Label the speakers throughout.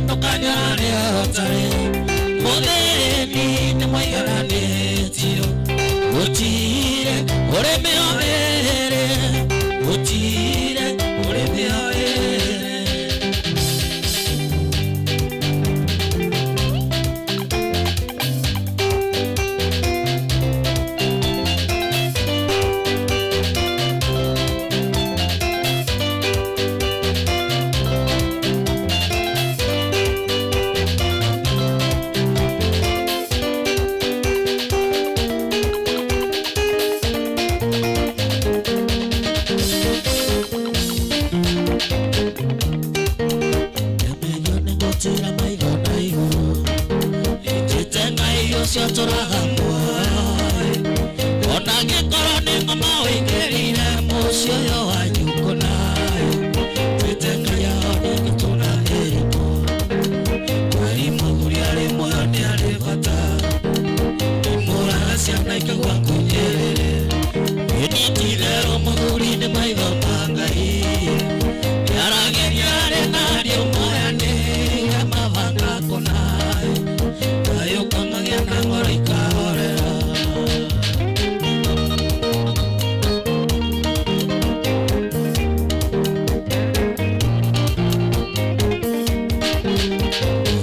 Speaker 1: Ndũkanyarare ũtarĩ mũthĩni nĩ mũigananĩtio gũtirĩ ũrĩmi o ĩrĩ gũtirĩ ũrĩmi o ĩrĩ. Nĩmenyo nĩngũtira maitho na igũrũ Njĩte Ngai ũcio tũraga muoyo ona angĩkorwo nĩ ngoma ũingĩrire mũciĩ ũyũ wanyu kũnayo Njĩte Ngai ahone ngĩtũra ĩrimũ kweri mũthuri arĩ muoyo nĩ arĩ bata imũraga ciana ikagwa kũnyĩrĩrĩ ĩni ti-itherũ mũthuri nĩ maitho ma Ngai nĩarageria arĩ na ariũ moyanĩire mabanga kũnayo thayũ ũkang'agĩa na ngoro ikahorera.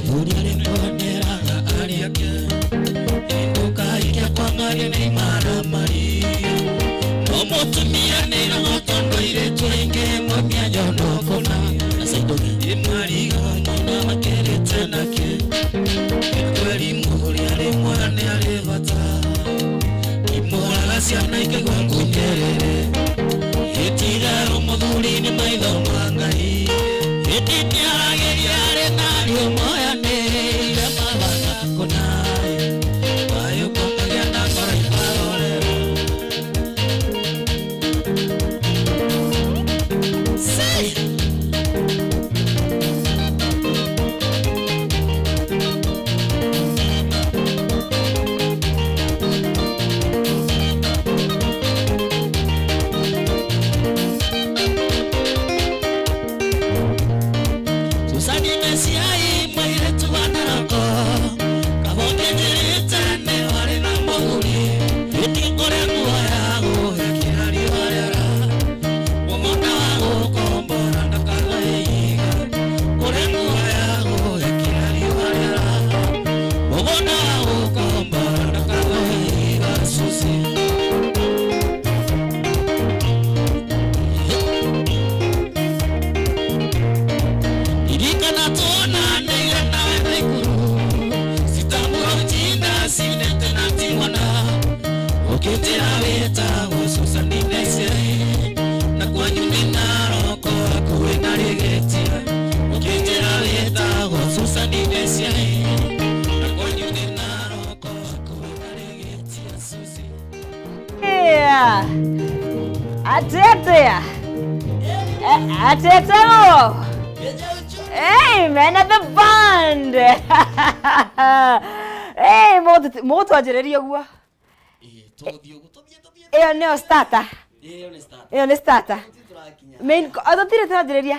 Speaker 1: Mũthuri arĩ muoyo nĩeraga ariũ ake ndũkahikia kwang'aria nĩ imaramari no mũtumia nĩiraga tondũ airĩtu aingĩ maumia nyono kũna imariga nyina makĩrĩte nake kweri mũthuri arĩ muoyo nĩ arĩ bata imũraga ciana ikaigua ngunyĩrĩrĩ ĩtirerwo mũthuri nĩ maitho ma Ngai ĩndĩ nĩaragĩria arĩ na ariũ moyanĩire mabanga kũnayo thayũ kũngagĩa na ngoro ikahorera. Say! Susani Mesiai mairetu wa Naroko Kabonge njĩrĩte nĩ warĩ na mũthuri ĩti kũrĩa nguo yagũgĩkĩra riũa rĩara mũgũnda wa gũkombora ndakagwe ihiga kũrĩa nguo yagũgĩkĩra riũa rĩara mũgũnda wa gũkombora ndakagwe ihiga Susi. Irikana tuonanĩire nawe Naikuru sitamuro jinda sinete na timwana ũkĩnjĩra wĩtagwo Susan Nesiai na kwanyu nĩ Naroko hakuhĩ na Rĩgĩtia ũkĩnjĩra wĩtagwo Susan Nesiai na kwanyu nĩ Naroko hakuhĩ na Rĩgĩtia Susi.
Speaker 2: Yeah. Atetea. Ateteo. Hey, man at the band. Hey, mũgũtwanjĩrĩria ũguo. Ĩyo nĩyo starter. Ĩyo nĩ starter. Main tũtirĩ tũranjĩrĩria.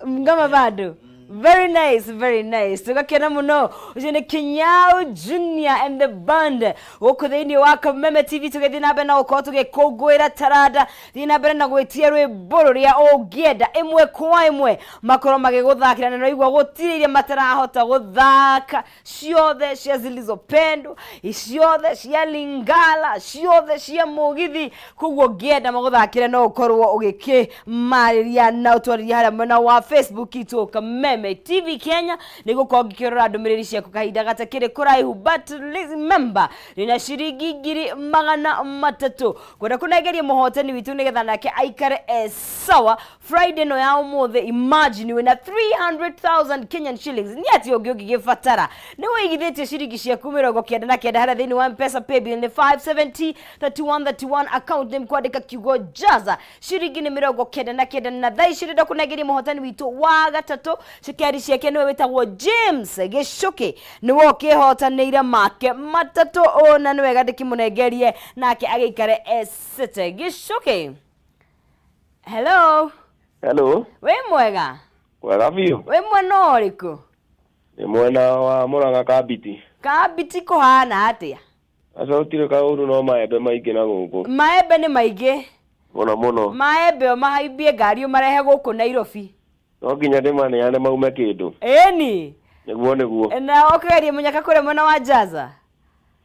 Speaker 2: Ngama bado. Very nice, very nice. Tugakena mũno. Ũcio nĩ Kinyau Junior and the band. Gũkũ thĩinĩ wa Kameme TV tũgĩthiĩ na mbere na gũkorwo tũgĩkũngũĩra taranda. Thiĩ na mbere na gwĩtia rwĩmbo rũrĩa ũngĩenda ĩmwe kwa ĩmwe makorwo magĩgũthakĩra na naigua gũtirĩ iria matarahota gũthaka ciothe cia zilizopendwa, ciothe cia Lingala, ciothe cia mũgithi. Koguo ũngĩenda magũthakĩre no ũkorwo ũgĩkĩmarĩria na ũtwarĩria harĩa mwena wa Facebook itũ Kameme TV Kenya nĩgũkorwo ngĩkĩrora ndũmĩrĩri ciaku kahinda gatakĩrĩ kũraihu. But remember nĩna ciringi 300,000 kwenda kũnengeria mũhotani witũ nĩgetha nake aikare e sawa Friday no ya ũmũthĩ. Imagine wĩna 300,000 Kenyan shillings nĩ atĩ ũngĩ ũngĩgĩbatara nĩ wĩigithĩtie ciringi ciaku 99 harĩa thĩinĩ wa M-Pesa paybill nĩ 570 31 31 account name kwandĩka kiugo jaza ciringi nĩ 99 na thaa ici ndĩrenda kũnengeria mũhotani witũ wa gatatũ cekeri ciake nĩwe wĩtagwo James Gĩcũkĩ nĩwe ũkĩhotanĩire make matatũ ona nĩ wega ndĩkĩmũnengerie nake agĩikare esete. Gĩcũkĩ, hello.
Speaker 3: Hello.
Speaker 2: Wĩ mwega?
Speaker 3: Wega biũ.
Speaker 2: Wĩ mwena ũrĩkũ?
Speaker 3: Nĩ mwena wa Murang'a Kabiti.
Speaker 2: Kabiti kũhana atĩa?
Speaker 3: Aca gũtirĩ kaũru no maembe maingĩ na gũkũ.
Speaker 2: Maembe nĩ maingĩ.
Speaker 3: Mũno mũno.
Speaker 2: Maembe ũmahaimbie ngari ũmarehe gũkũ Nairobi.
Speaker 3: No nginya ndĩmaneane maume kĩndũ.
Speaker 2: Ĩni.
Speaker 3: Nĩguo nĩguo.
Speaker 2: Na ũkĩgeria mũnyaka kũrĩa mwena wa Njaza?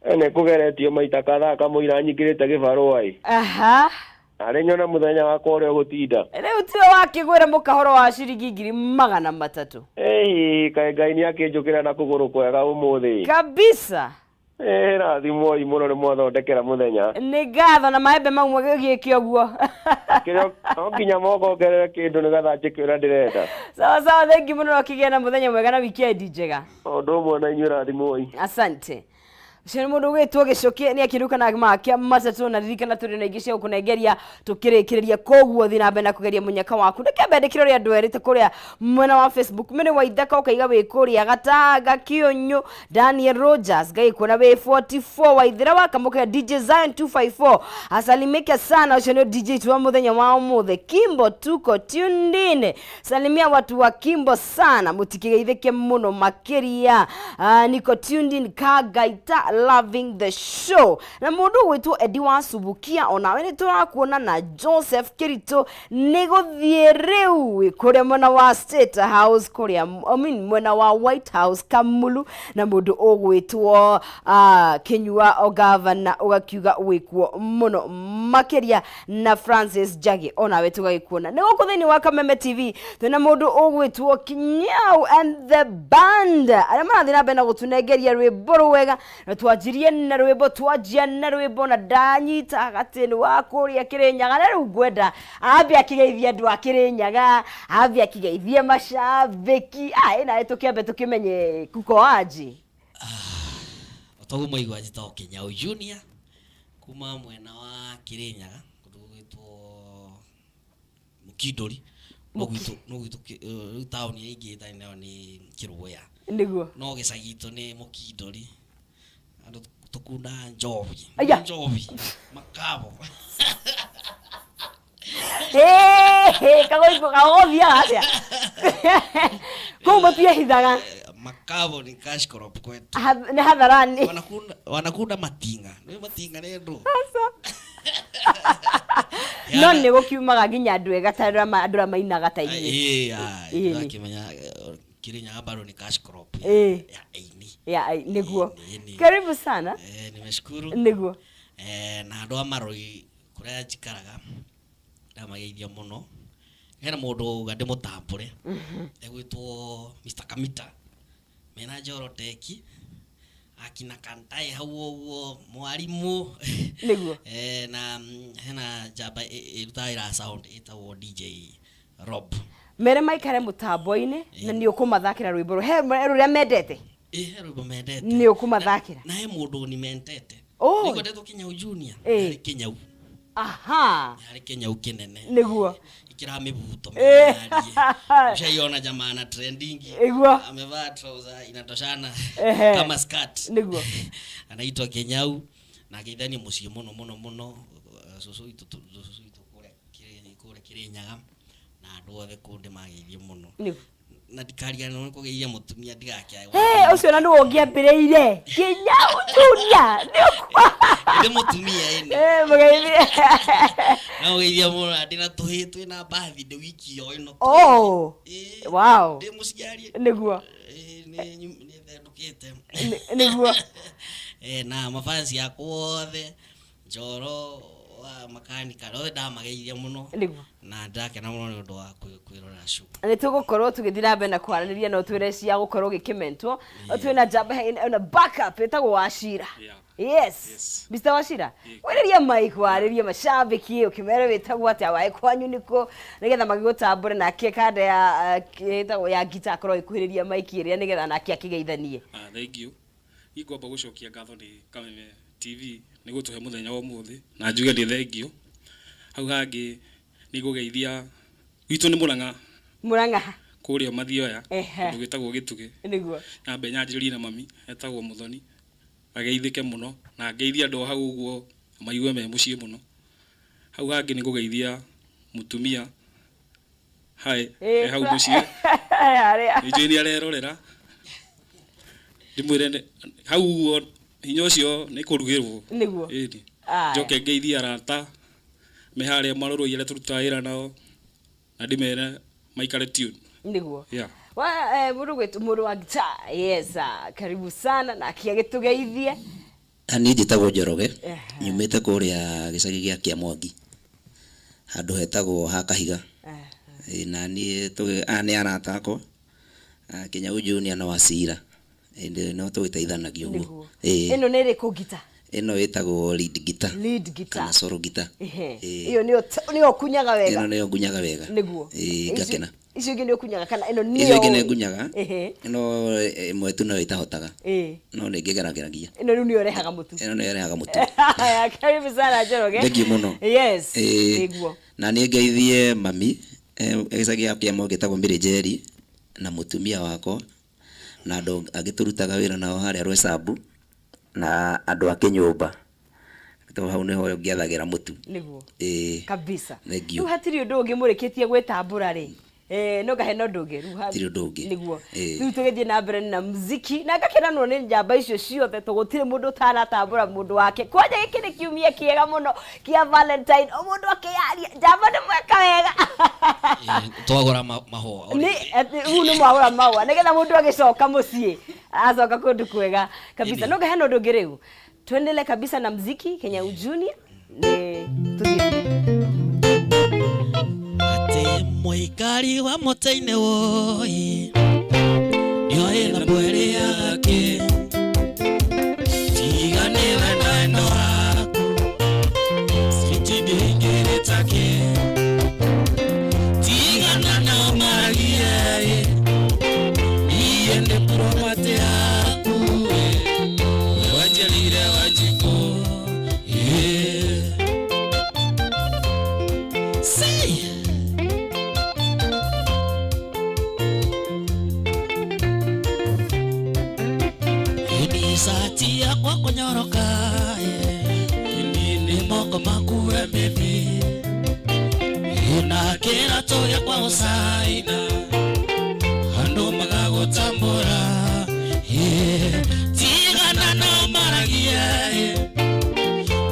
Speaker 3: Nĩ kũgeretio maita kadhaa kamũira nyingĩrĩte gĩbarũa ĩ.
Speaker 2: Aha.
Speaker 3: Arĩ nyone mũthenya wakwa ũrĩa ũgũtinda.
Speaker 2: Rĩu tiwe wakĩgwĩra mũkahoro wa ciringi 300,000.
Speaker 3: Ĩĩ, kaĩ Ngai nĩ akĩnjũkĩra na kũgũrũ kwega ũmũthĩ.
Speaker 2: Kabisa.
Speaker 3: Ĩĩ, rathimwoi mũno nĩ mwathondekera mũthenya.
Speaker 2: Nĩ ngatho na maembe mau gĩgĩke ũguo.
Speaker 3: Kĩrĩa no nginya mokongerere kĩndũ nĩgetha njĩke ũrĩa ndĩrenda.
Speaker 2: Sawa sawa, thank you mũno na ũkĩgĩa na mũthenya mwega na weekend njega.
Speaker 3: Ũndũ ũmwe na inyuĩ rathimwoi.
Speaker 2: Asante. Ũcio nĩ mũndũ ũgwĩtwo Gĩcũkĩ nĩ akĩruka na make matatũ na ririkana tũrĩ na ingĩ cia gũkũnengeria tũkĩrĩkĩrĩria koguo thiĩ na mbere na kũgeria mũnyaka waku. Ndĩkĩambe ndĩkĩre ũrĩa andũ erĩte kũrĩa mwena wa Facebook. Mĩrĩ wa Ithaka ũkaiga wĩ kũrĩa Gatanga Kĩũnyũ. Daniel Rogers Ngai kuona wĩ 44 Waithĩra wa Kamũkĩra DJ Zion 254 asalimike sana. Ũcio nĩ DJ tu wa mũthenya wa ũmũthĩ. Kimbo tuko tuned in. Salimia watu wa Kimbo sana, mũtikĩgeithĩke mũno makĩria. Niko tuned in Kagaita loving the show. Na mũndũ ũgwĩtwo Eddie wa Subukia onawe nĩ tũrakuona na Joseph Kirito nĩ gũthiĩ rĩu kũrĩa mwena wa State House kũrĩa I mean mwena wa White House Kamulu na mũndũ ũgwĩtwo Kinyua o gavana ũgakiuga wĩkuo mũno makĩria na Francis Njagi onawe tũgagĩkuona. Nĩ gũkũ thĩinĩ wa Kameme TV twĩna mũndũ ũgwĩtwo Kinyau and the band arĩa marathiĩ na mbere na gũtũnengeria rwĩmbo rwega na twanjirie na rwĩmbo twanjia na rwĩmbo na ndanyita gatĩ nĩ wa kũrĩa Kĩrĩnyaga na rĩu ngwenda ambie akĩgeithia andũ a Kĩrĩnyaga ambie akĩgeithia macambĩki nawe tũkĩambe tũkĩmenye kuko aji.
Speaker 1: Otoguo mwaigua njĩtagwo Kinyau Junior kuma mwena wa Kĩrĩnyaga kũndũ gũgwĩtwo Mũkindũri no gwitũ rĩu taũni ĩngĩ ĩtarĩ nayo nĩ Kĩrũya.
Speaker 2: Nĩguo.
Speaker 1: No gĩcagi gitũ nĩ Mũkindũri. Andũ tũkunda njobi. Njobi. Makabo.
Speaker 2: Kagũthiaga atĩa? Kũu matiehithaga.
Speaker 1: Makabo ni cash crop kwetu.
Speaker 2: Nĩ hadharani.
Speaker 1: Wanakunda matinga. Nĩ matinga nĩ ndũ.
Speaker 2: No nĩ gũkiumaga nginya andũ ega ta andũ arĩa mainaga ta inyuĩ.
Speaker 1: Ĩĩ, akĩmenya Kĩrĩnyaga bado ni cash crop ya aini.
Speaker 2: Ya nĩguo. Karibu sana.
Speaker 1: Nimeshukuru.
Speaker 2: Nĩguo.
Speaker 1: Na andũ a Marũi kũrĩa njikaraga ndamageithia mũno. Hena mũndũ uga ndĩmũtambũre. Egwĩtwo Mr. Kamita. Mena Njoroteki. Akina Kantai hau ũguo mwarimũ.
Speaker 2: Nĩguo.
Speaker 1: Na hena njamba ĩrutaga wĩra sound ĩtagwo DJ Rob.
Speaker 2: Mere maikare mũtambo-inĩ na nĩ ũkũmathakĩra rwĩmbo he rũrĩa mendete.
Speaker 1: He rwĩmbo mendete.
Speaker 2: Nĩ ũkũmathakĩra.
Speaker 1: Na he mũndũ ni mendete. Nĩngwendetwo Kinyau Junior. Harĩ Kinyau.
Speaker 2: Aha.
Speaker 1: Harĩ Kinyau kĩnene.
Speaker 2: Nĩguo.
Speaker 1: Ikĩra mĩbuto mĩnene. Ushaiona jamaa na trending.
Speaker 2: Nĩguo.
Speaker 1: Amevaa trouser inatoshana kama skirt.
Speaker 2: Nĩguo.
Speaker 1: Anaitwa Kinyau na ageithania mũciĩ mũno mũno mũno. Cũcũ witũ kũrĩa Kĩrĩnyaga na andũ othe kũu ndĩmageithie mũno.
Speaker 2: Nĩguo.
Speaker 1: Na ndikariganĩrwo nĩ kũgeithia mũtumia ndigakĩae.
Speaker 2: Ũcio na nĩwe ũngĩambĩrĩire. Kinyau Junior.
Speaker 1: Ndĩ mũtumia ĩni.
Speaker 2: Mũgeithie.
Speaker 1: Na mũgeithia mũno ndĩna tũhĩĩ twĩna birthday wiki o ĩno.
Speaker 2: Oh. Wow.
Speaker 1: Ndĩ mũciari.
Speaker 2: Nĩguo.
Speaker 1: Nĩ thendũkĩte.
Speaker 2: Nĩguo.
Speaker 1: Na mafansi yakwa othe Njoro wa makanika othe ndamageithia mũno.
Speaker 2: Nĩguo.
Speaker 1: Na ndakena mũno nĩ ũndũ wa kwĩrorera show.
Speaker 2: Nĩ tũgũkorwo tũgĩthiĩ na mbere na kwaranĩria no twĩre cia gũkorwo gĩkĩmentwo. Twĩna njamba na backup ĩtagwo Wachira. Yes. Mr. Wachira, wĩrĩria mic warĩrie macambĩki ũkĩmere wĩtagwo atĩa waĩ kwanyu nĩkũ nĩgetha magĩgũtambũre nake kanda ya ĩtagwo ya ngita akorwo ĩkuhĩrĩria mic ĩrĩa nĩgetha nake akĩgeithanie.
Speaker 4: Thank you. Ingwamba gũcokia ngatho nĩ Kameme TV nĩ gũtũhe mũthenya wa ũmũthĩ na njuge nĩ thank you. Hau hangĩ nĩ ngũgeithia gwitũ nĩ Mũrang'a.
Speaker 2: Mũrang'a.
Speaker 4: Kũrĩa Mathioya kũndũ gwĩtagwo Gĩtugĩ.
Speaker 2: Nĩguo.
Speaker 4: Nyambe nyanjĩrĩrie na mami etagwo Mũthoni. Ageithĩke mũno na ngeithie andũ hau ũguo maigue me mũciĩ mũno. Hau hangĩ nĩ ngũgeithia mũtumia hai hau mũciĩ. Nĩ njũĩ nĩ arerorera. Ndĩmwĩre hau ũguo hinya ũcio nĩ kũrugĩrwo.
Speaker 2: Nĩguo.
Speaker 4: Ĩni.
Speaker 2: Aya.
Speaker 4: Njoke ngeithie arata me harĩa marũrũ arĩa tũrutaga wĩra nao na ndĩmere maikare tune.
Speaker 2: Nĩguo.
Speaker 4: Yeah.
Speaker 2: Wa mũndũ gwĩtwo mũrũ wa gitaa. Yes, karibu sana na agĩtũgeithie.
Speaker 5: Niĩ njĩtagwo Njoroge, nyumĩte kũrĩa gĩcagi gĩa Kĩamwangi, handũ hetagwo ha Kahiga. Na niĩ aya nĩ arata akwa, Kinyau Junior na Wasira, no tũgĩteithanagia ũguo.
Speaker 2: Ĩno nĩ ĩrĩkũ gita?
Speaker 5: Ĩno ĩtagwo lead guitar.
Speaker 2: Lead guitar.
Speaker 5: Kana solo guitar.
Speaker 2: Ĩyo nĩyo ũkunyaga wega.
Speaker 5: Ĩno nĩyo ngunyaga wega.
Speaker 2: Nĩguo.
Speaker 5: Ngakena.
Speaker 2: Icio ingĩ nĩ ũkunyaga kana ĩno nĩyo?
Speaker 5: Icio ingĩ nĩ ngunyaga. Ĩno ĩmwe tu noyo itahotaga. No nĩ ngĩgerageragia.
Speaker 2: Ĩno rĩu nĩyo ĩrehaga mũtu.
Speaker 5: Ĩno nĩyo ĩrehaga mũtu.
Speaker 2: Karibu sana Njoroge.
Speaker 5: Thank you mũno.
Speaker 2: Yes. Nĩguo.
Speaker 5: Na niĩ ngeithie mami gĩcagi gĩa Kĩamwangi gĩtagwo Mĩrĩnjeri na mũtumia wakwa na andũ angĩ tũrutaga wĩra nao harĩa Rwesambu na andũ a kĩnyũmba. Tondũ hau nĩho ngĩethagĩra mũtu.
Speaker 2: Nĩguo. Kabisa.
Speaker 5: Thank you.
Speaker 2: Rĩu hatirĩ ũndũ ũngĩ mũrĩkĩtie gwĩtambũra rĩ. No ngahe no ũndũ ũngĩ. Rĩu
Speaker 5: Hatirĩ ũndũ ũngĩ.
Speaker 2: Nĩguo. Rĩu tũgĩthiĩ na mbere na muziki na ngakenanwo nĩ njamba icio ciothe tondũ gũtirĩ mũndũ ũtaratambũra mũndũ wake. Kwanja gĩkĩ nĩ kiumia kĩega mũno kĩa Valentine. O mũndũ akĩyaria njamba nĩ mweka wega.
Speaker 1: Twagũra mahũa.
Speaker 2: Nĩ rĩu nĩ mwagũra mahũa nĩgetha mũndũ agĩcoka mũciĩ acoka kũndũ kwega kabisa. No ngahe no ũndũ ũngĩ rĩu. Tuendele kabisa na muziki Kenya Junior. Nĩ tũthiĩ.
Speaker 1: Mũikari wa mũtĩ-inĩ woi nĩoĩ na mwĩrĩ yake tiga nĩwe na wendo waku switi ndĩngĩrĩtake tigana nao maragie niĩ nĩ property yaku we wanjĩrĩire Wanjikũ. Say Sati yakwa kũnyoroka ni moko maku baby na kĩratũ gĩakwa gũcaina andũ magagũtambũra tigana nao maragie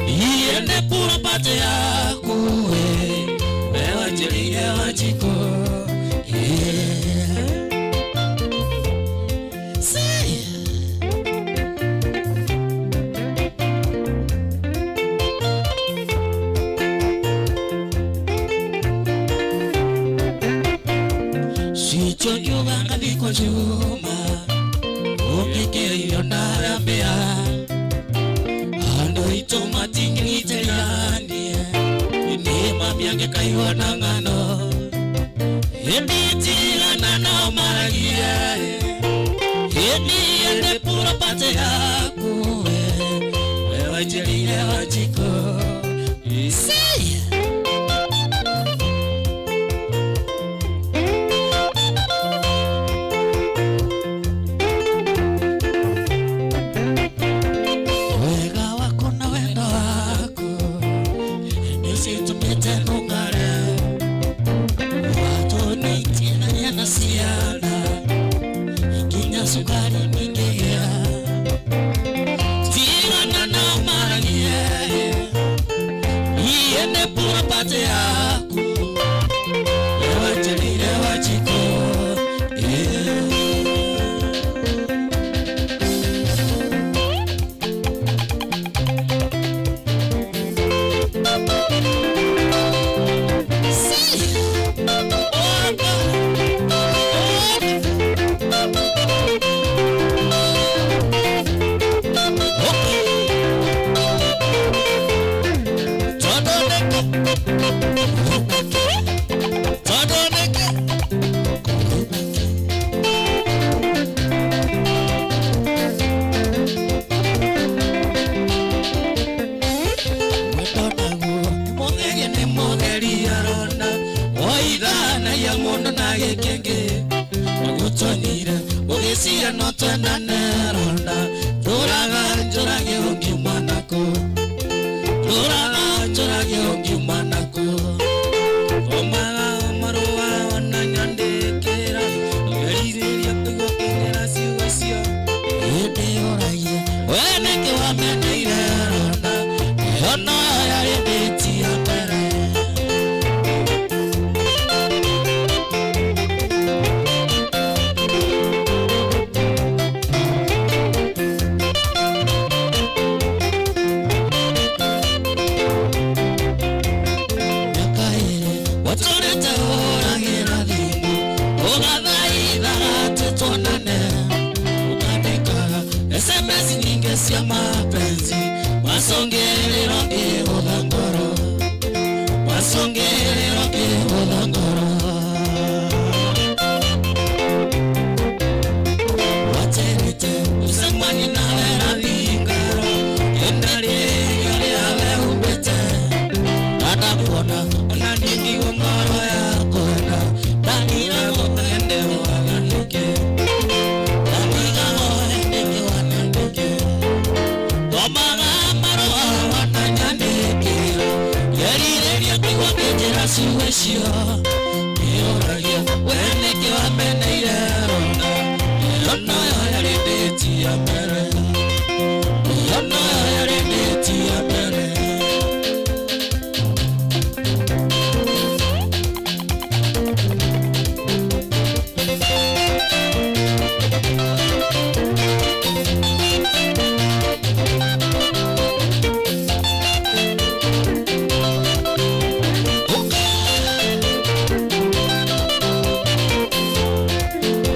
Speaker 1: niĩ nĩ property yaku we wanjĩrĩire Wanjikũ. Juma ũngĩkĩrio ndarambĩa andũ aitũ matingĩgitĩranie nĩ mamiangĩkaigua na ng'ano ĩndĩ tigana nao maragie ĩndĩ ĩndĩ property yaku we wanjĩrĩire Wanjikũ. Say Ndĩyũragia we nĩkĩ wameneire rona ĩyo noyo yarĩ ndĩti ya mbere. Mĩaka ĩrĩ watũrĩte hũragĩra thimũ ũgathaithaga atĩ tuonane ũkandĩkaga SMS nyingĩ cia mapenzi macũngĩrĩro ngĩgũtha ngoro macũngĩrĩro ngĩgũtha ngoro. Waterete ucemanie nawe na thingaro ĩna rĩrĩa rĩa wehumbĩte ndanakuona ona ndingĩigua ngoro yakwenda ndaniragwo ende waganĩke ndanigagwo nĩkĩ wanandĩke thomaga marũa wananyandĩkĩra ngerirĩria kũigua ngĩnjĩra ciugo icio ndĩyũragia we nĩkĩ wameneire rona ĩyo noyo yarĩ ndĩti ya mbere ĩyo noyo yarĩ ndĩti ya mbere.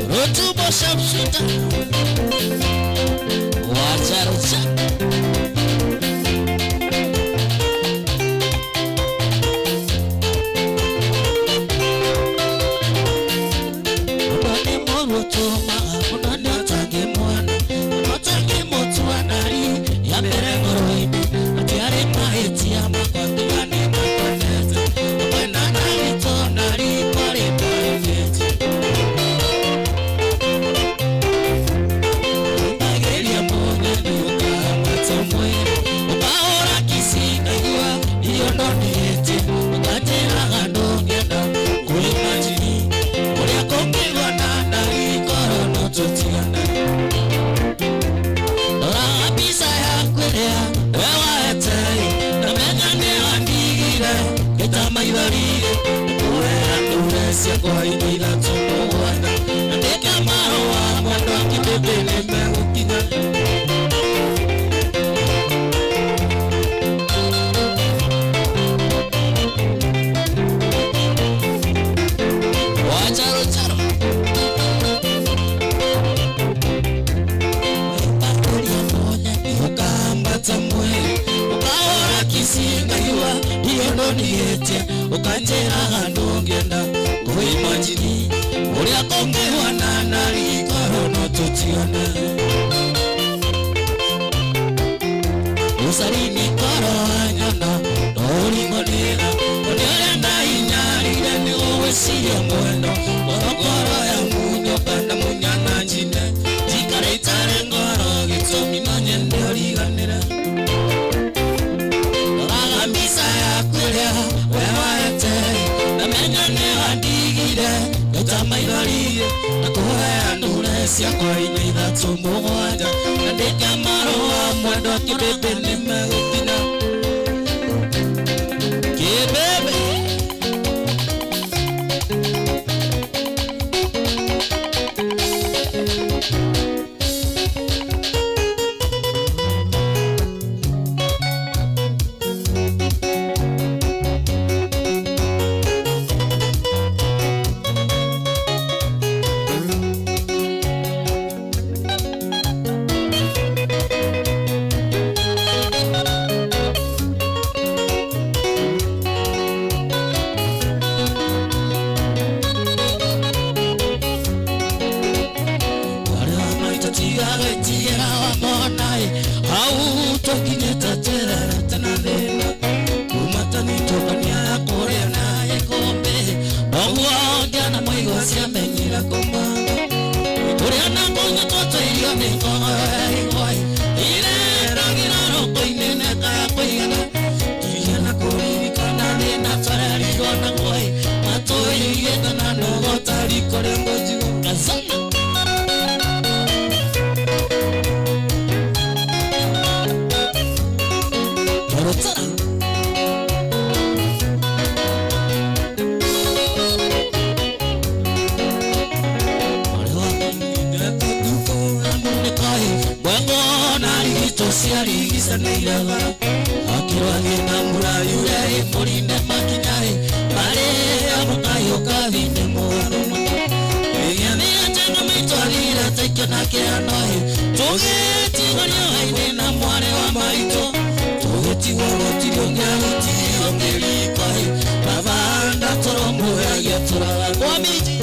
Speaker 1: Rutubo sharpshooter wacharucha Unani mũrutũma unani ũtangĩmuona ũtangĩmũtua nari ya mbere ngoro-inĩ atiarĩ mahĩtia makwa tiga nĩmakwendete kwenda narito nari kwarĩ private. Ũkageria mũgeni ũkamata mwĩrĩ ũkahũra kici ngaigua irio ndonĩtie ũkanjĩraga ndũngĩenda kũimagine ũrĩa kũngĩgua na ndari korwo no tũtigane. Ndoraga mbica yaku ĩrĩa we waete na menya nĩ wandigire ngĩta maithori kuoya ndure ciakwa indo ithatũ mũgwanja andĩka marũa mwendwa kĩbĩbĩ nĩmegũkinya. Wacharocharo Wĩpakũria mũnyeni ũkambata mwĩrĩ ũkahũra kici ngaigua irio ndonĩtie ũkanjĩraga ndũngĩenda kũimagine ũrĩa kũngĩgua na ndari korwo no tũtigane. Ucarini ngoro wanyona no ũringwo nĩ tha ũrĩa ũrenda inyarire nĩ ũgwĩciria mwendo ngoro ya munyo kana munyana njine njikare itarĩ ngoro gĩtũmi no nyende ũriganĩre. Ndoraga mbica yaku ĩrĩa we waete na menya nĩ wandigire ngaita maithori na kũhea ndure ciakwa inya ithatũ mũgwanja andĩka marũa mwendwa kĩbĩbĩ nĩmegũkinya kĩbĩbĩ. Ngona rigito ciarigicanĩire bara akĩrwathie na mbura yure ĩmũrinde makinya-ĩ marĩa mũkayũka thine mũgarũ mũno ĩgĩathia njenga maitũ athire taikio na kĩhano-ĩ tũgĩtigwo riũa-inĩ na mwarĩ wa maitũ tũgĩtigwo gũtirĩ ũngĩ agũtigio ngĩriko-ĩ baba ndatũrũmbũyagia tũraga kwa miji.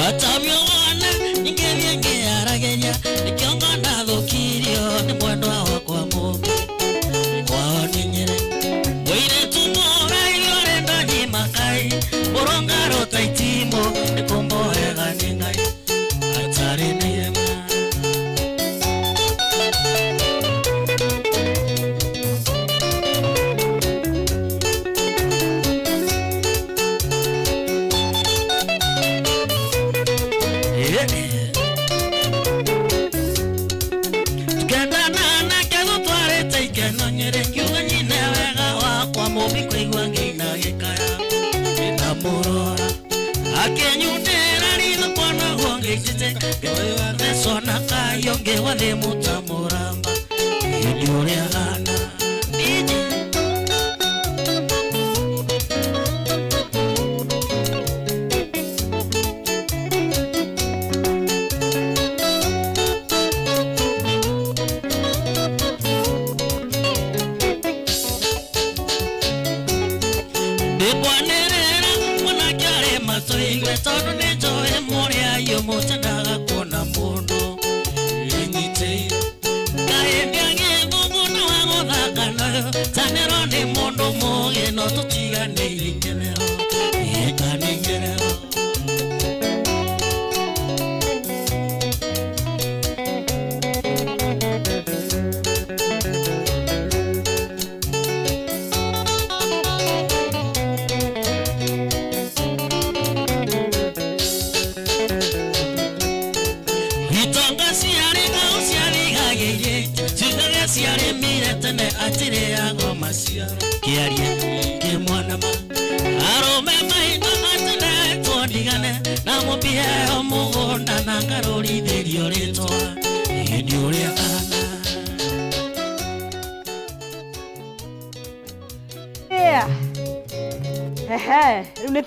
Speaker 1: Atamyona ningĩthiĩ ngĩarageria nĩkĩo ndathũkirio nĩ mwendwa wakwa mũmbi kwao nĩ Nyĩrĩ mũirĩtu mũraihu ũrenda nyimakai mũrũngarũ ta itimũ nĩ kũmboega nĩ Ngai atarĩ na irema.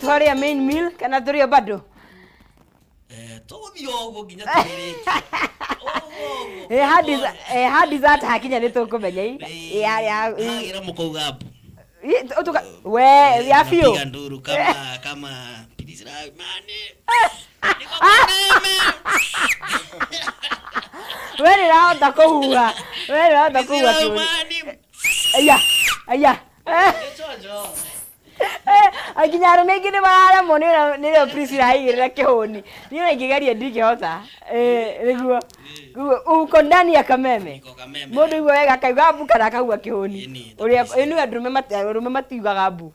Speaker 2: Twaria main meal kana tũrĩo bado
Speaker 1: tũgũthiĩ ũguo nginya tũrĩrĩkie.
Speaker 2: Ha dessert hakinya nĩ tũkũmenya
Speaker 1: ira mũkauga mbu
Speaker 2: we ya biũ
Speaker 1: piga nduru kama kama mani
Speaker 2: we nĩrahota kũhuha we nĩrahota kũhuha aya aya nginya arũme aingĩ nĩ mararemwo nĩ rĩo Priscilla aigĩrĩra kĩhũni niĩ ona ingĩgeria ndingĩhota nĩguo uko ndani ya kameme mũndũ igua wega akaigua mbu kana akaigua kĩhũni ũrĩa ĩnu arũme matiugaga mbu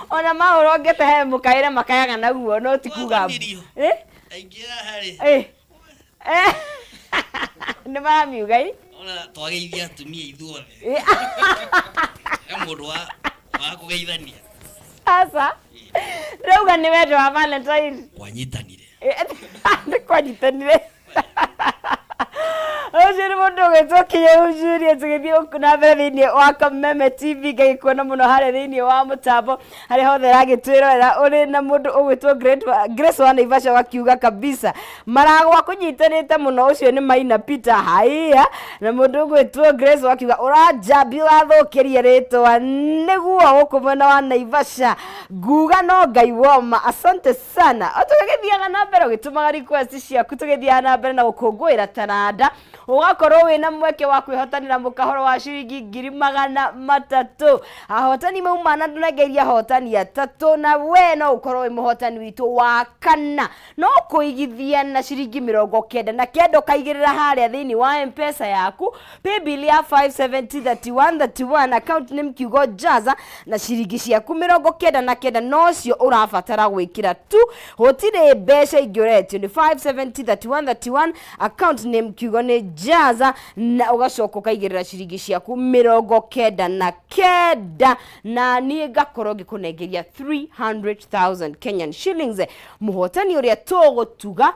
Speaker 2: ona mahũrongete he mũkaĩre makayaga naguo no ti kuga mbu nĩ maramiuga i
Speaker 1: ona twageithia atumia ithuothe he mũndũ wa kũgeithania
Speaker 2: aca rauga nĩ wendo wa Valentine
Speaker 1: kwanyitanire
Speaker 2: nĩ kwanyitanire ũcio nĩ mũndũ ũgwĩtwo Kinyau Julius tũgĩthiĩ na mbere thĩinĩ wa Kameme TV ngagĩkuona mũno harĩa thĩinĩ wa mũtambo harĩa hothe ĩragĩtwĩrorera ũrĩ na mũndũ ũgwĩtwo Grace wa Naivasha wakiuga kabisa maragwa kũnyitanĩte mũno ũcio nĩ Maina Peter haiya na mũndũ ũgwĩtwo Grace wakiuga ũranjambi ũrathũkĩria rĩtwa nĩguo gũkũ mwena wa Naivasha nguga no Ngai woma asante sana tũgĩthiaga na mbere ũgĩtũmaga request ciaku tũgĩthiaga na mbere na gũkũngũĩra taranda ugakorwo wina mweke wa kwihotanira mukahoro wa ciringi 300,000 ahotani mauma na ndunengeria ahotani atatu na we no ukorwo wi muhotani witu wa kana no kuigithia na ciringi 99 ukaigirira haria thiini wa M-Pesa yaku paybill ya 5703131 account name kiugo Jaza na ciringi ciaku 99 nocio urabatara gwikira tu gutire mbeca ingi uretio ni 5703131 account name kiugo ni Jaza na ugacoka ukaigirira ciringi ciaku 99 na nie ngakorwo ngikunengeria 300,000 Kenyan shillings muhotani uria tugutuga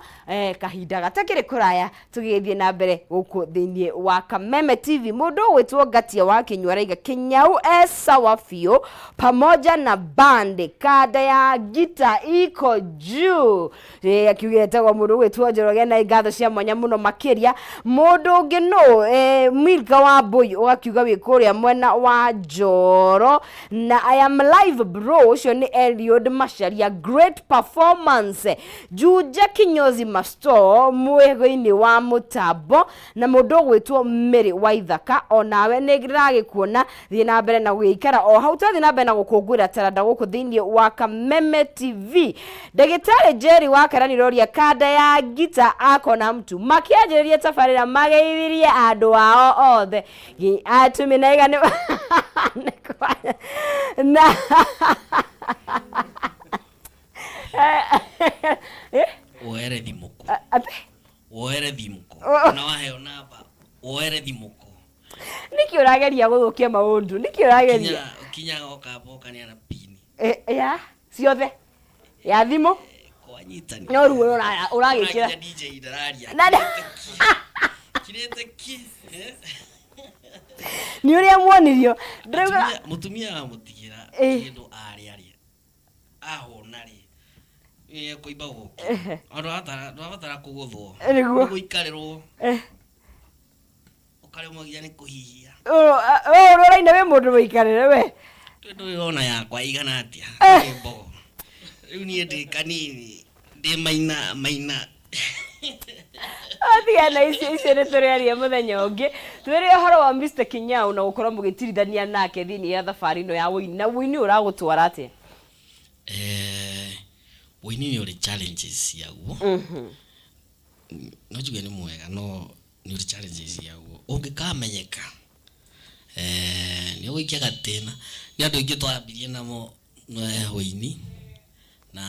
Speaker 2: kahinda gatakiri kuraya tugithie na mbere guku thiini wa Kameme TV mundu gwitwo Ngatia wa Kinyua raiga Kinyau esawa biũ pamoja na band kada ya gita iko juu akiugire tagwa mundu gwitwo Njoroge na ngatho cia mwanya muno makiria mundu Mũndũ ũngĩ no Milka wa Mbũi ũgakiuga wĩ kũrĩa mwena wa Njoro, na I am live bro, ũcio nĩ Eliud Macharia, great performance. Juja Kinyozi Masto mwego-inĩ wa mũtambo, na mũndũ ũgwĩtwo Mary Waithaka, onawe nĩ ndĩragĩkuona, thiĩ na mbere na gũgĩikara o hau, twathiĩ na mbere na gũkũngũĩra taranda gũkũ thĩinĩ wa Kameme TV. Ndagĩtarĩ Jerry wa Karaniroria kanda ya ngita akona mtu makĩanjĩrĩria tabarĩra mageithirie andũ ao othe atumi na igana na
Speaker 1: woere thimuku woere thimuku na waheo namba woere thimuku.
Speaker 2: Niki ũrageria gũthũkia maũndũ, niki ũrageria
Speaker 1: kinya oka boka ni ana pini
Speaker 2: ya ciothe ya thimũ
Speaker 1: kwanyitani
Speaker 2: no ruo ũragĩkĩra
Speaker 1: DJ ndararia kirete ki
Speaker 2: ni ũrĩa muonirio ndĩrauga
Speaker 1: mutumia amũtigĩra kĩndũ arĩa arĩa ahũna rĩ kũimba gũkũ ndũrabatara kũgũthwo gũikarĩrwo ũkaremwo nginya nĩ kũhihia.
Speaker 2: Ũrĩa ũraina wĩ mũndũ mũikarĩre we
Speaker 1: ndũrona yakwa igana atĩa mbogo rĩu niĩ ndĩ kanini ndĩ maina maina.
Speaker 2: Atigana icio icio nĩ tũrĩaria mũthenya ũngĩ twĩre ũhoro wa Mr Kinyau na gũkorwo mũgĩtirithania nake thĩinĩ ya thabarĩ ĩno ya wũini, na wũini ũragũtwara atĩa?
Speaker 1: Wũini nĩ ũrĩ challenges ciaguo. No njuge nĩ mwega no nĩ ũrĩ challenges ciaguo ũngĩkamenyeka nĩ ũgũikia gatĩna. Nĩ andũ aingĩ twambirie namo wũini na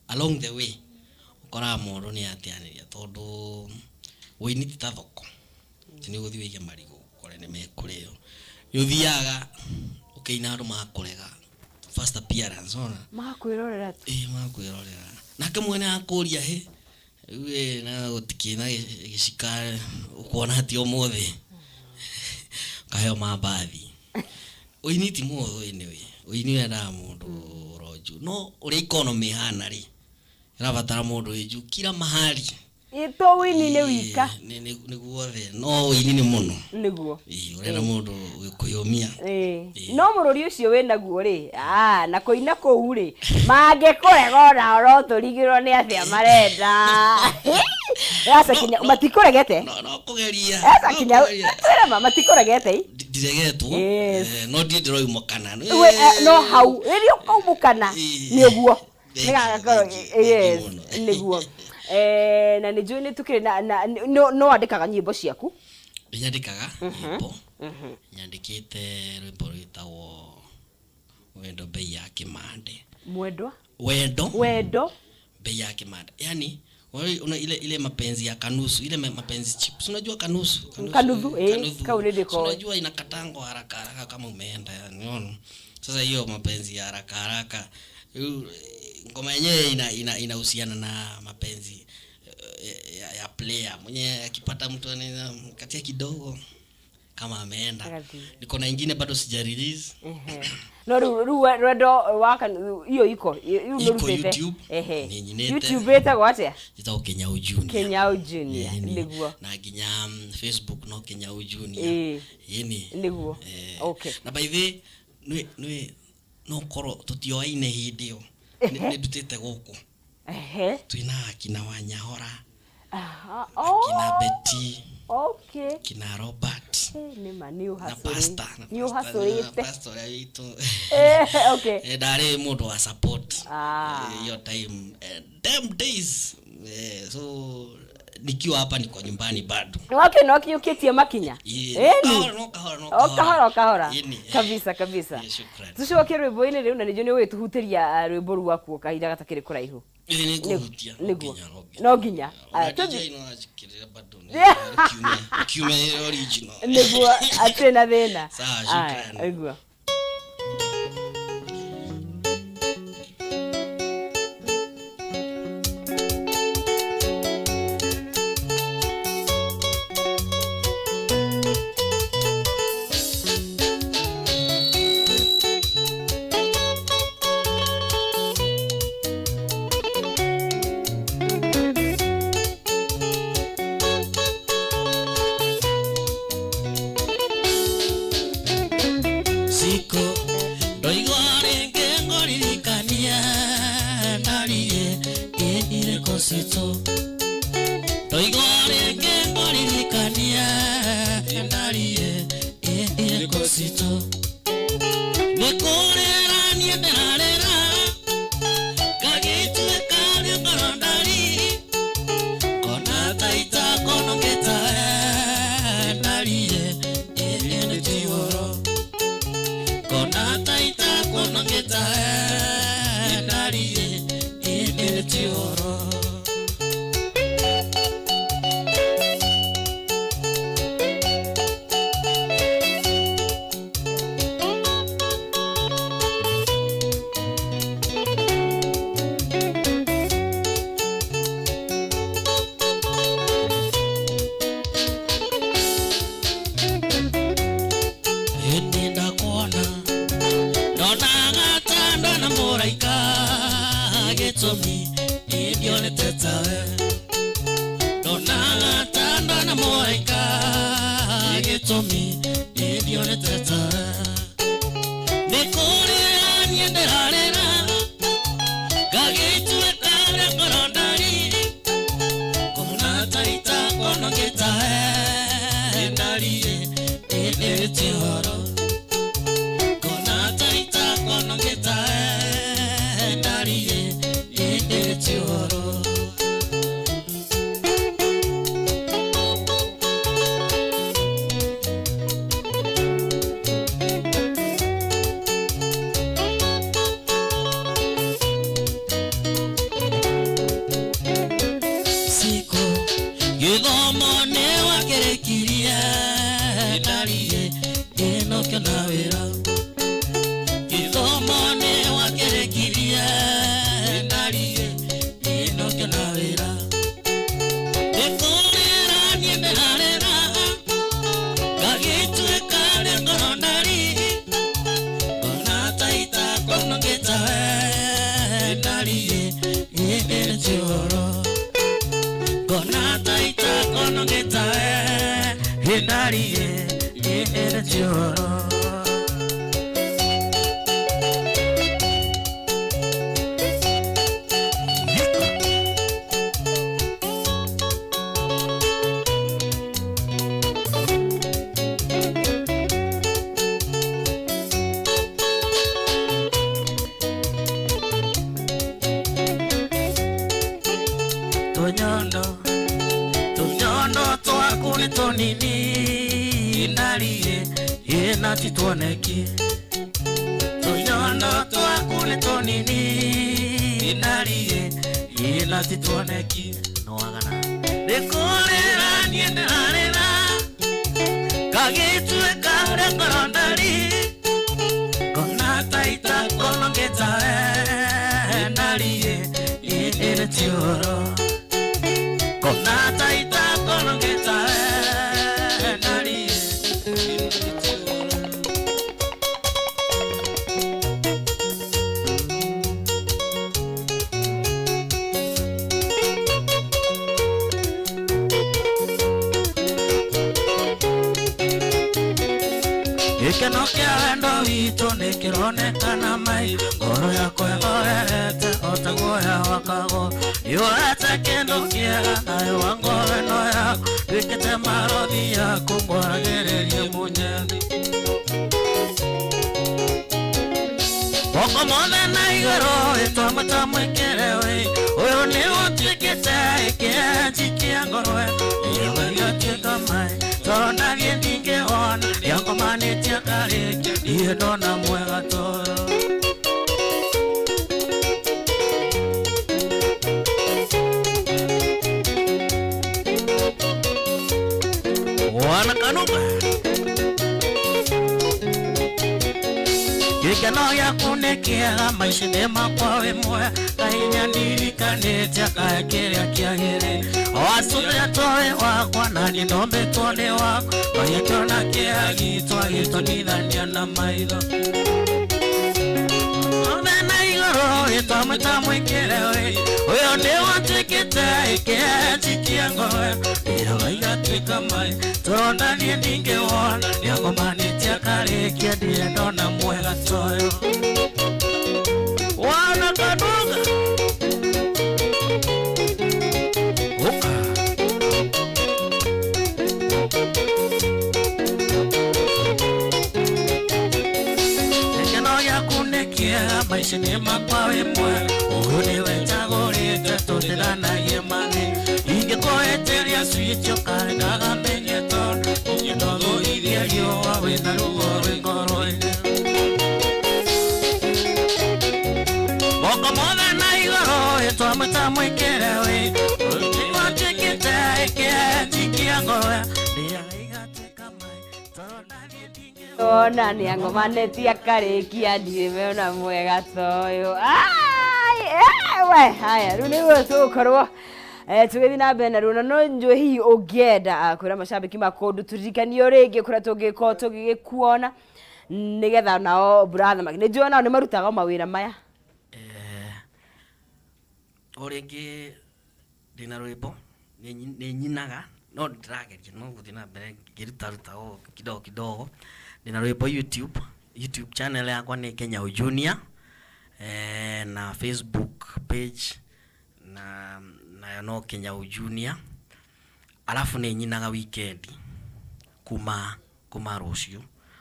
Speaker 1: along the way ũkoraga mũndũ nĩ ateanĩria tondũ wũini ti ta thoko atĩ nĩ ũgũthiĩ wĩige marigũ ũkore nĩ mekũrĩo. Nĩ ũthiaga ũkĩina andũ makũrega first appearance ona
Speaker 2: makwĩrorera tu
Speaker 1: makwĩrorera nake mwene akũria hĩ rĩu na gũtikĩ na gĩcika ũkuona atĩ ũmũthĩ ũkaheo mambathi. Ũini ti mũhũthũ anyway, ũini wendaga mũndũ ũronju no ũrĩa economy ĩhana rĩ ĩrabatara mũndũ wĩ juu kila mahali.
Speaker 2: To ũini nĩ wika
Speaker 1: nĩ guothe no ũini nĩ mũno
Speaker 2: nĩguo
Speaker 1: ũrenda mũndũ kwĩyũmia.
Speaker 2: No mũrũri ũcio wĩnaguo rĩ na kũina kũu rĩ mangĩkũrega onao no tũrigĩrwo nĩ atĩa marenda. Aca Kinyau matikũregete
Speaker 1: no kũgeria.
Speaker 2: Aca Kinyau twĩre ma matikũregete
Speaker 1: ndiregetwo no ndiĩ ndĩroimũkana
Speaker 2: no hau rĩrĩa ũkaumũkana nĩ ũguo yes nĩguo. Na nĩ njũĩ nĩ tũkĩrĩ na no wandĩkaga nyĩmbo ciaku?
Speaker 1: Nyandĩkaga nyĩmbo, nyandĩkĩte rwĩmbo rwĩtagwo Wendo Bei ya Kĩmande.
Speaker 2: Mwendwa?
Speaker 1: Wendo
Speaker 2: Wendo
Speaker 1: Bei ya Kĩmande, yani una ile mapenzi ya kanusu, ile mapenzi chips, unajua kanusu
Speaker 2: kanuthu kau nĩ ndĩkoĩ,
Speaker 1: unajua inakatango haraka haraka kama umeenda yani unaona. Sasa hiyo mapenzi ya haraka haraka ngoma yenyewe inahusiana na mapenzi ya player mwenye akipata mtu anaweza mkatia kidogo kama ameenda. Niko na ingine bado sija release.
Speaker 2: No rwendo wa hiyo iko
Speaker 1: iko YouTube.
Speaker 2: YouTube ĩtagwo atĩa?
Speaker 1: Ĩtagwo Kinyau Junior.
Speaker 2: Kinyau Junior nĩguo.
Speaker 1: Na nginya Facebook no Kinyau Junior. Yeni
Speaker 2: nĩguo. Okay.
Speaker 1: Na by the way nĩ no korwo tutioaine hĩndĩ ĩyo nĩ ndutĩte gũkũ twĩna akina Wanyahora, akina Betty,
Speaker 2: okay,
Speaker 1: kina Robert,
Speaker 2: nĩ ma nĩ
Speaker 1: ũhacũrĩte pastor ũrĩa witũ
Speaker 2: okay
Speaker 1: ndarĩ mũndũ wa support hiyo time them days so nikiwa hapa niko nyumbani bado.
Speaker 2: Okay, no kiukitie makinya.
Speaker 1: No kahora
Speaker 2: kahora. Kabisa kabisa. Tucoke rwimbo-inĩ rĩu na nĩnjũĩ nĩ ũgĩtũhutĩria rwĩmbo rwaku kahinda gatakĩrĩ kũraihu.
Speaker 1: Nĩ ngũhutia.
Speaker 2: No nginya.
Speaker 1: Kiumia original.
Speaker 2: Nĩguo atirĩ na thĩna.
Speaker 1: Sawa, shukrani.
Speaker 2: Nĩguo.
Speaker 1: Rĩngĩ ngũririkanie ndariĩ irĩkũ citũ. Ndoigwo rĩngĩ ngũririkanie ndariĩ irĩkũ citũ. Nĩ kũrĩra niĩ ndĩrarĩra ngagĩtuĩka nĩ ngoro ndari ngona ta itakonongeta ndariĩ ĩndĩ ti ũhoro. Ngona ta itakonongeta ndariĩ ĩndĩ ti ũhoro. Hĩndĩ ndakuona ndonaga ta ndona mũraika gĩtũmi niĩ ndionete tawe. Ndonaga ta ndona mũraika gĩtũmi niĩ ndionete tawe. Nĩ kũrĩra niĩ ndĩrarĩra ngagĩtuĩka rĩa ngoro ndari ngona ta itakonongeta ndariĩ ĩndĩ ti ũhoro. Ngona ta itakonongeta ndariĩ ĩndĩ ti ũhoro. Siku gĩthomo nĩ wakĩrĩkirie ndariĩ ĩno kĩona wĩra. Gĩthomo nĩ wakĩrĩkirie ndariĩ ĩno kĩona wĩra. Nĩ kũrĩra niĩ ndĩrarĩra ngagĩtuĩka rĩa ngoro ndari ngona ta itakonongeta ndariĩ ĩndĩ ti ũhoro. Ngona ta itakonongeta ndariĩ ĩndĩ ti ũhoro. Tũnyondo tũnyondo twaku nĩ tũnini ndariĩ ĩna ti tuoneki. Tũnyondo twaku nĩ tũnini ndariĩ ĩna ti tuoneki. Nĩwagana nĩ kũrĩra niĩ ndĩrarĩra ngagĩtuĩka rĩa ngoro ndari ngona ta itakonongeta ndariĩ ĩndĩ ti ũhoro. Ngona ta itakonongeta ndariĩ ĩndĩ ti ũhoro. Gĩkeno kĩa wendo witũ nĩkĩronekana mai ngoro yakwa ĩhorerete o ta guoya wa kago. Nĩũrete kĩndũ kĩega thayũ wa ngoro ĩno yaku nduĩkĩte marothi yaku ngwaragĩrĩrie mũnyendi. Moko mothe na igũrũ ĩtwamwĩta mwĩkĩre wĩ ũyũ nĩ ũtuĩkĩte kĩenji kĩa ngoro ĩyo maĩ toro ndathiĩ ndingĩhona nĩangomanĩtie ngarĩkia niĩ ndona mwega toro. Wana kanuka gĩkeno gĩaku nĩ kĩega maica-inĩ makwa wĩ mwega Ngai nĩandirikanĩtie akahe kĩrĩa kĩagĩrĩire. Wacũrĩtwo wĩ wakwa na niĩ ndombĩtwo nĩ waku Ngai akĩona kĩeha gitũ agĩtũnithania na maitho. Othe na igũrũ ĩtwamwĩta mwĩkĩre wĩ ũyũ nĩ watuĩkĩte watuĩkĩte ĩkĩnjikia ngoro ĩroga igatuĩka maĩ tũrona niĩ ndingĩwona nĩangomanĩtie akarĩkia ndirĩ ndona mwega toyo wana kanuga uka gĩkeno gĩaku nĩ kĩega maica-inĩ makwa wĩ mwega ũyũ nĩwe njagũrĩte tũtiganagie mathĩ ingĩkũhĩtĩria switch ũkarekaga menye tondũ niĩ no gũithie riũa wĩna ruo rwĩ ngoro-inĩ moko mothe na igũrũ ĩtwamwĩta mwĩkĩre wĩ watuĩkĩte ĩkĩnjikia ngoro ndĩaga igatuĩka maĩ tondũ niĩ
Speaker 2: Ona nĩ angomanĩtie akarĩkia ndirĩ mena mwega toyũ. Ai, we haya rĩu nĩguo tũgũkorwo tũgĩthiĩ na mbere na ruo na no njũĩ hihi ũngĩenda kwĩra macambĩki ma kũndũ tũririkanio rĩngĩ kũrĩa tũngĩkorwo tũgĩgĩkuona nĩgetha nao brother nĩ njũĩ nao nĩ marutaga mawĩra maya.
Speaker 6: O rĩngĩ ndĩna rwĩmbo nĩ nyinaga no ndĩrageria no gũthiĩ na mbere ngĩrutaruta o kidogo kidogo. Ndĩna rwĩmbo YouTube channel yakwa nĩ Kenya Junior, na Facebook page na nayo no Kenya Junior. Alafu nĩ nyinaga weekend kuma rũciũ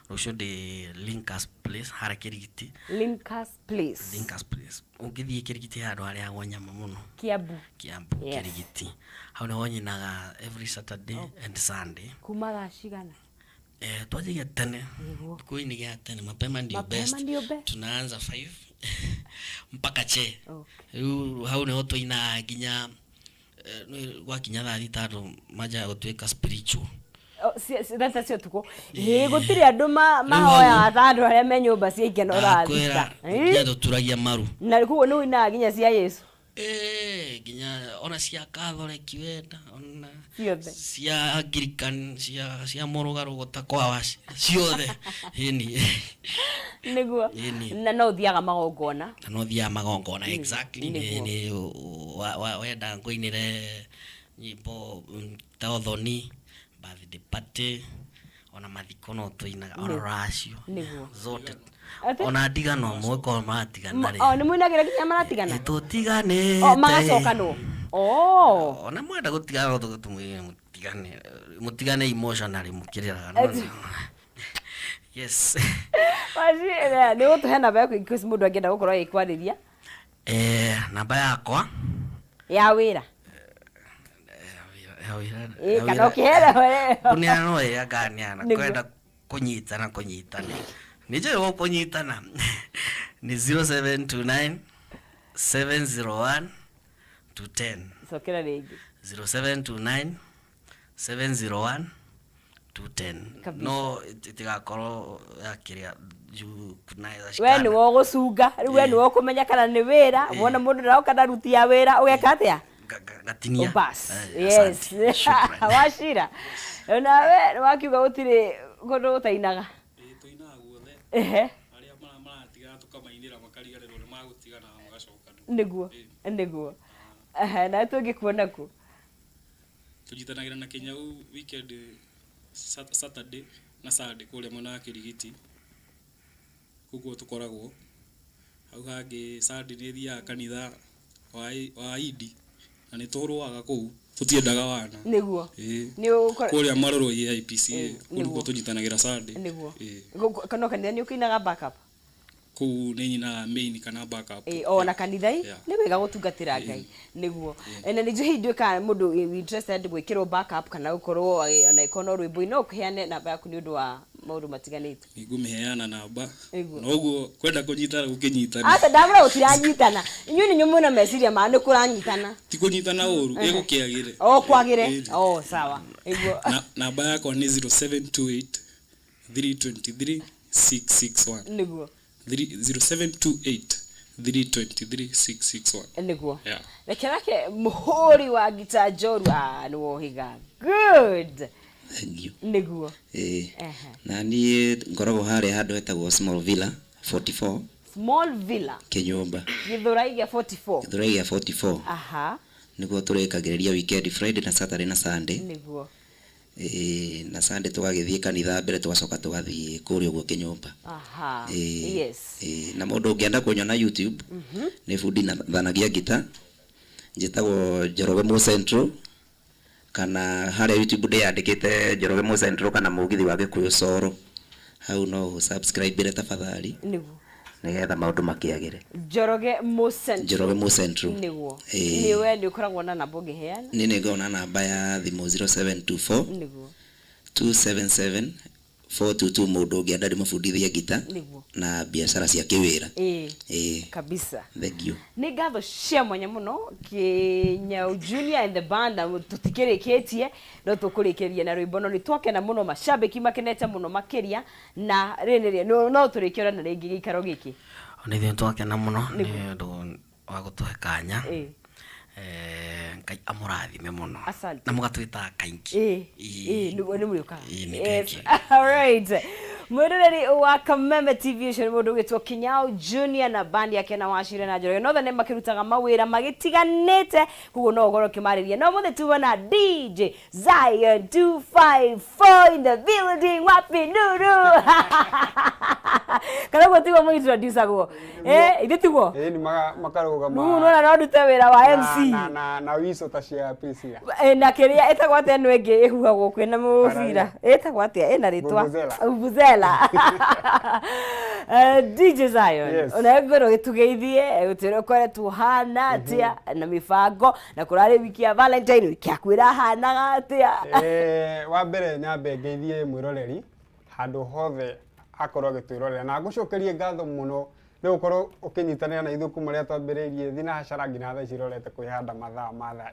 Speaker 6: ndĩ Linkers Place harĩa Kĩrigiti.
Speaker 2: Linkers Place.
Speaker 6: Linkers Place ũngĩthiĩ Kĩrigiti handũ harĩagwo nyama mũno
Speaker 2: Kiambu.
Speaker 6: Kiambu.
Speaker 2: Yes.
Speaker 6: Kĩrigiti hau nĩho nyinaga every Saturday and Sunday.
Speaker 2: Kuma thaa cigana?
Speaker 6: Twanjagia tene thikũ-inĩ gĩa tene mapema ndio best. Tunaanza 5 mpaka che. Rĩu hau nĩho tũinaga nginya gwakinya thaa thita andũ manjaga gũtuĩka spiritual.
Speaker 2: Thaa cia ũtukũ ĩ gũtirĩ andũ mahoyaga ta andũ arĩa me nyũmba cia ikeno thaa thita.
Speaker 6: Nginya tũturagia maru.
Speaker 2: Na koguo nĩ ũinaga nginya cia Yesu?
Speaker 6: Nginya ona cia Catholic wenda ona
Speaker 2: ciothe
Speaker 6: cia Anglican cia mũrũgarũgo ta kwawa ciothe. Ĩni
Speaker 2: nĩguo. Na no ũthiaga magongona?
Speaker 6: Na no thiaga magongona exactly. Nĩ wenda ngũinĩre nyĩmbo ta ũthoni, birthday party, ona mathiko no tũinaga, ona rũracio zote, ona ndigano mũgĩkorwo maratigana rĩ.
Speaker 2: Nĩ mũinagĩra nginya maratigana?
Speaker 6: Tũtiganĩte.
Speaker 2: Magacokanwo.
Speaker 6: Ona mwenda gũtigana no tũmwĩre mũtigane, mũtigane emotionally mũkĩrĩraga. Yes.
Speaker 2: Wacira nĩ ũgũtũhe namba yaku in case mũndũ angĩenda gũkorwo agĩkwarĩria.
Speaker 6: Namba yakwa
Speaker 2: ya wĩra kana ũkĩhera
Speaker 6: kũneana no ĩrĩa nganeana kwenda kũnyitana nĩ njũĩ gũkũnyitana nĩ 0729 701 210.
Speaker 2: Cokera rĩngĩ.
Speaker 6: 0729 701 210. No itigakorwo yakĩrĩa juu kunaweza shikana.
Speaker 2: We nĩwe ũgũcunga rĩu, we nĩwe ũkũmenya kana nĩ wĩra. Wona mũndũ ndaroka ndaruti ya wĩra ũgeka atĩa?
Speaker 6: Gatinia.
Speaker 2: Bas. Yes. Wacira nawe wakiuga gũtirĩ kũndũ ũtainaga?
Speaker 4: Tũinaga guothe. Arĩa maratigana tũkamainĩra makariganĩrwo nĩ magũtigana magacokanwo.
Speaker 2: Nĩguo nĩguo. Nawe tũngĩkuona kũ?
Speaker 4: Tũnyitanagĩra na Kĩnyau weekend Saturday na Sunday kũrĩa mwena wa Kĩrigiti koguo tũkoragwo hau hangĩ. Sunday nĩ thiaga kanitha wa Idi na nĩ tũrũaga kũu tũtiendaga wana.
Speaker 2: Nĩguo.
Speaker 4: Kũrĩa Marũrũ AIPCA kũu nĩkuo tũnyitanagĩra Sunday.
Speaker 2: Nĩguo. Kana kanitha nĩ ũkĩinaga backup?
Speaker 4: Kũu nĩ nyinaga main kana backup.
Speaker 2: Ona kanitha-i nĩ wega gũtungatĩra Ngai. Nĩguo. Na nĩ njũĩ hihi nduĩkaga mũndũ interested gwĩkĩrwo backup kana gũkorwo ona ĩkorwo no rwĩmbo-inĩ no ũkĩheane namba yaku nĩ ũndũ wa maũndũ matiganĩte.
Speaker 4: Nĩngũmĩheana namba. Noguo kwenda kũnyitana gũkĩnyitana.
Speaker 2: Aca ndamũra gũtiranyitana. Inyuĩ nĩ inyuĩ mwĩna meciria ma nĩ kũranyitana.
Speaker 4: Ti kũnyitana ũru, ĩgũkĩagĩre.
Speaker 2: Kwagĩre. Sawa. Nĩguo.
Speaker 4: Namba yakwa nĩ 0728 323 661.
Speaker 2: Nĩguo.
Speaker 4: 0728 323 661.
Speaker 2: Nĩguo. Reke nake mũhũri wa ngita njorua nĩ wohiga. Good.
Speaker 5: Thank you.
Speaker 2: Nĩguo.
Speaker 5: Na niĩ ngoragwo harĩa handũ hetagwo Small Villa 44.
Speaker 2: Small Villa
Speaker 5: Kĩnyũmba.
Speaker 2: Gĩthũrai gĩa 44.
Speaker 5: Gĩthũrai gĩa 44.
Speaker 2: Aha.
Speaker 5: Nĩguo tũrĩkagĩrĩria weekend, Friday na Saturday na Sunday.
Speaker 2: Nĩguo.
Speaker 5: Ĩĩ, na Sunday tũgagĩthiĩ kanitha mbere, tũgacoka tũgathiĩ kũrĩa ũguo kĩnyũmba. Ĩĩ, ĩĩ, na mũndũ ũngĩenda kũnyona YouTube, nĩ bundithanagia ngita, njĩtagwo Njoroge Mo Central, kana harĩa YouTube ndĩyandĩkĩte Njoroge Mo Central kana Mũgithi wa Gĩkũyũ Coro. Hau no ũ-subscribe tafadhali, nĩgetha maũndũ makĩagĩre.
Speaker 2: Njoroge Mo Central.
Speaker 5: Njoroge Mo Central.
Speaker 2: Nĩguo.
Speaker 5: Ĩĩ.
Speaker 2: Nĩ we nĩ ũkoragwo na namba ũngĩheana?
Speaker 5: Niĩ nĩ ngoragwo na namba ya thimũ 0724 277 422, mũndũ ũngĩenda ndĩmũbundithie ngita na biacara cia kĩwĩra. Ĩĩ.
Speaker 2: Kabisa.
Speaker 5: Thank you.
Speaker 2: Nĩ ngatho cia mwanya mũno, Kĩnyau Junior and the band, na tũtikĩrĩkĩtie, no tũkũrĩkĩria na rwĩmbo, no nĩ twakena mũno, macambĩki makenete mũno makĩria, na rĩrĩ no tũrĩkĩona rĩngĩ gĩikaro gĩkĩ.
Speaker 6: Ona ithuĩ twakena mũno nĩ ũndũ wa gũtũhe kanya. Ngai amũrathime mũno.
Speaker 2: Asante.
Speaker 6: Na mũgatwĩtaga kaingĩ.
Speaker 2: Ĩĩ, nĩguo nĩ mũrĩũkaga.
Speaker 6: Ĩĩ, nĩ
Speaker 2: Yes.
Speaker 6: thank you.
Speaker 2: Alright. Mwĩroreri wa Kameme TV, ũcio nĩ mũndũ ũgwĩtwo Kinyau Junior na band yake na Wachira na Njoroge. Nothe nĩ makĩrutaga mawĩra magĩtiganĩte, koguo no ũkorwo ũkĩmarĩria. No mũthĩ tuuma na DJ Zion 254 in the building, wapi nuru? Kana ũguo tiguo mũintroducagwo? Ithuĩ tiguo?
Speaker 7: Ĩĩ, nĩ makarũgama.
Speaker 2: Rĩu nĩwona no ndute wĩra wa MC.
Speaker 7: Na wico ta cia Priscilla.
Speaker 2: Na kĩrĩa ĩtagwo atĩa ĩno ĩngĩ ĩhuhagwo kwĩna mũbira? Ĩtagwo atĩa? Ĩna rĩtwa.
Speaker 7: Vuvuzela.
Speaker 2: Vuvuzela. DJ Zion.
Speaker 7: Yes.
Speaker 2: Ona ngwĩrwo gĩtũgeithie, gũtwĩre ũkoretwo ũhana atĩa na mĩbango, na kũrarĩ wiki ya Valentine, wiki yaku ĩrahanaga atĩa?
Speaker 7: Wa mbere nyambe ngeithie mwĩroreri handũ hothe akorwo agĩtwĩrorera, na ngũcokerie ngatho mũno nĩ gũkorwo ũkĩnyitanĩra na ithuĩ kuma rĩrĩa twambĩrĩirie thinacara nginya thaa ici irorete kwĩhanda mathaa ma thaa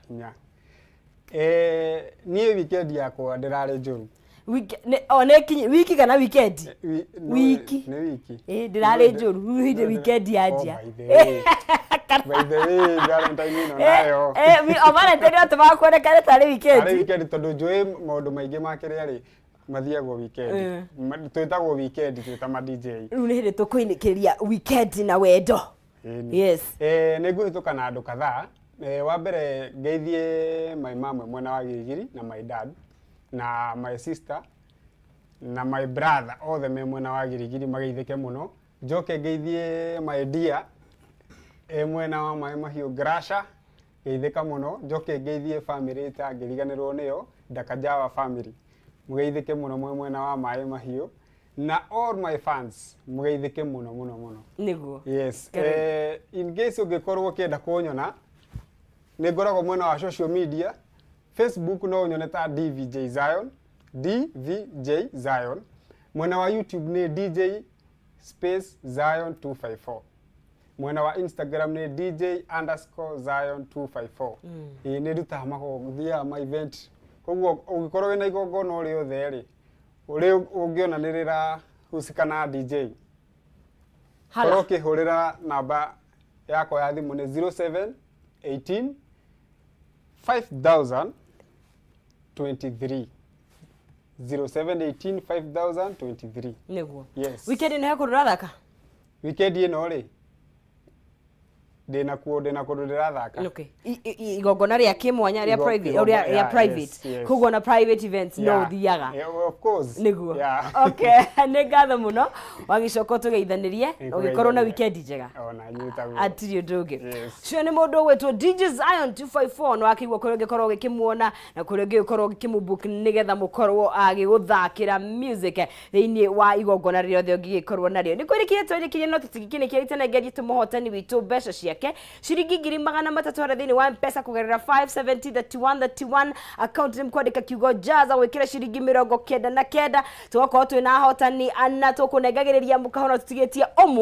Speaker 7: 4. Niĩ weekend yakwa ndĩrarĩ njũru.
Speaker 2: Wiki o nĩ kinyi wiki kana weekend? Wiki.
Speaker 7: Nĩ wiki.
Speaker 2: Ĩĩ, ndĩrarĩ njũru hĩndĩ weekend yanjia.
Speaker 7: Oh, by the way. By the way, Valentine ĩno nayo.
Speaker 2: O Valentine yatũmaga kuonekane tarĩ weekend.
Speaker 7: Tarĩ weekend, tondũ njũĩ maũndũ maingĩ ma kĩrĩa rĩ mathiagwo weekend. Twĩtagwo weekend twĩ ta ma DJ.
Speaker 2: Rĩu nĩ hĩndĩ tũkũinĩkĩria weekend na wendo.
Speaker 7: Ĩni.
Speaker 2: Yes.
Speaker 7: Nĩ ngũhĩtũka na andũ kadhaa. Wa mbere ngeithie my mom mwena wa Gĩgiri, na my dad, na my sister, na my brother, othe me mwena wa Girigiri, mageithĩke mũno. Njoke ngeithie my dear e mwena wa Maĩ Mahiũ, Grasha, geithĩka mũno. Njoke ngeithie family itangĩriganĩrwo nĩyo, Ndakajawa family, mũgeithĩke mũno mwĩ mwena wa Maĩ Mahiũ, na all my fans mũgeithĩke mũno mũno mũno.
Speaker 2: Nĩguo.
Speaker 7: Yes.
Speaker 2: Karibu.
Speaker 7: In case ũngĩkorwo ũkĩenda kũnyona, nĩ ngoragwo mwena wa social media. Facebook no ũnyone ta DVJ Zion, DVJ Zion. Mwena wa YouTube nĩ DJ space Zion 254. Mwena wa Instagram nĩ DJ_Zion254. Ĩĩ, nĩ ndutaga magongona, ma event, koguo ũngĩkorwo wĩna igongona o rĩothe rĩ, ũrĩ ũngĩona nĩ rĩrahusika na DJ,
Speaker 2: Hala.
Speaker 7: korwo ũkĩhũrĩra namba yakwa ya thimũ nĩ 07 18 5000 23, 0718 5023.
Speaker 2: Nĩguo.
Speaker 7: Yes.
Speaker 2: Weekend ĩno he kũndũ ũrathaka?
Speaker 7: Weekend ĩno rĩ, ndĩna kuo, ndĩna kũndũ ndĩrathaka.
Speaker 2: Okay. Igongona rĩa kĩmwanya rĩa private, rĩa
Speaker 7: yeah,
Speaker 2: private.
Speaker 7: Yes.
Speaker 2: Koguo na private events no ũthiaga.
Speaker 7: Yeah, of course.
Speaker 2: Nĩguo.
Speaker 7: Yeah.
Speaker 2: Okay, nĩ ngatho mũno. Wagĩcoka ũtũgeithanĩrie, ũgĩkorwo na weekend njega.
Speaker 7: Ona inyuĩ taguo.
Speaker 2: Atirĩ ũndũ ũngĩ.
Speaker 7: Yes.
Speaker 2: Ũcio nĩ mũndũ ũgwĩtwo DJ Zion 254, no akĩigua kũrĩa ũngĩkorwo ũgĩkĩmuona na kũrĩa ũngĩkorwo ũgĩkĩmũbook nĩgetha mũkorwo agĩgũthakĩra music thĩinĩ wa igongona rĩothe ũngĩgĩkorwo narĩo. Nĩ kwĩrĩkire twĩrĩkirie, no tũtingĩkĩnĩkĩria itenengerie tũmũhotani witũ mbeca ciake ciringi 300,000 harĩa thĩinĩ wa M-Pesa kũgerera 570 31 31 account, nĩ kwandĩka kiugo jaza, gwĩkĩra ciringi 99, tũgakorwo twĩna ahotani ana tũkũnengagĩrĩria mũkaho, no tũtigĩtie ũmwe.